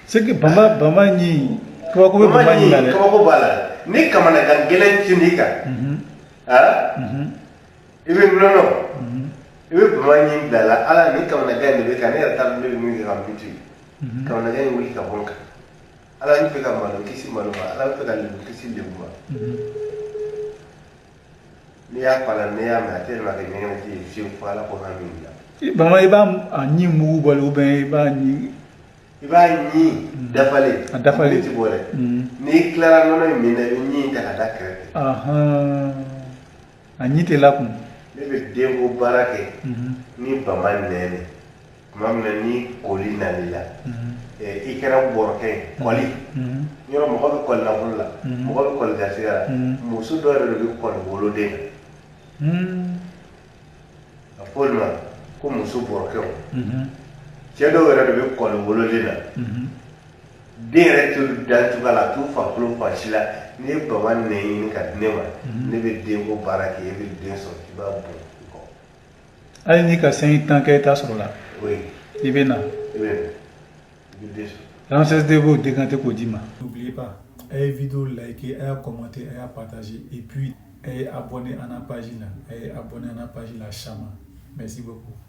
C'est que bama bama ɲi, kabako bɛ bama ɲi la dɛ. Kabako b'a la. Ni kamanagan gɛlɛn cun'i kan, ah, i bɛ nɔnɔ, i bɛ bama ɲi bila la. Ala, ni kamanagan in de bɛ kan ne yɛrɛ t'a dɔn ne bɛ min kɛ ka n to yen. Kamanagan in wuli ka bɔ n kan. Ala, n fɛ ka malo kisi malo ma. Ala, n fɛ ka lebu kisi lebu ma. N'i y'a fala, n'i y'a mɛn, a tɛ yɛlɛma ka kɛ ɲɛgɛnɛji ye fiyewu, fo Ala ko hami la. Bama, i b'a a ɲi mugu bɔlen ou bien i b'a ɲi? I b'a ɲi dafalen. A dafalen. Mugu ti bɔ dɛ. N'i tilara nɔnɔ in min na, i bɛ ɲi in ta ka da kɛrɛfɛ. Ahan, a ɲi tɛ lakun. Ne bɛ denko baara kɛ ni bama nɛn de. Tuma min na ni koli nal'i la, i kɛra bɔrɔkɛ ye, kɔli yɔrɔ, mɔgɔ bɛ kɔli nafolo la, mɔgɔ bɛ kɔli garisigɛ la, muso dɔw yɛrɛ de bɛ kɔli woloden na. A fɔ olu ma ko muso bɔrɔkɛw. Cɛ dɔw yɛrɛ de bɛ kɔli woloden na, den yɛrɛ t'olu dan cogoya la, a t'u farikolo fan si la. N'i ye bama nɛn ɲini ka di ne ma, ne bɛ denko baara kɛ, i bɛ den sɔrɔ, i b'a bɔn i kɔ. Hali n'i ka sanji 10 kɛ, i t'a sɔrɔ la. Oui. I bɛ na. I bɛ na, i bɛ den sɔrɔ. Ramsès de b'o décanter k'o d'i ma. N'oubliez pas, a ye vidéo liker, a y'a commenter, a y'a partager et puis a ye abonner an na page la, a ye abonner an na page la Chama. Merci beaucoup.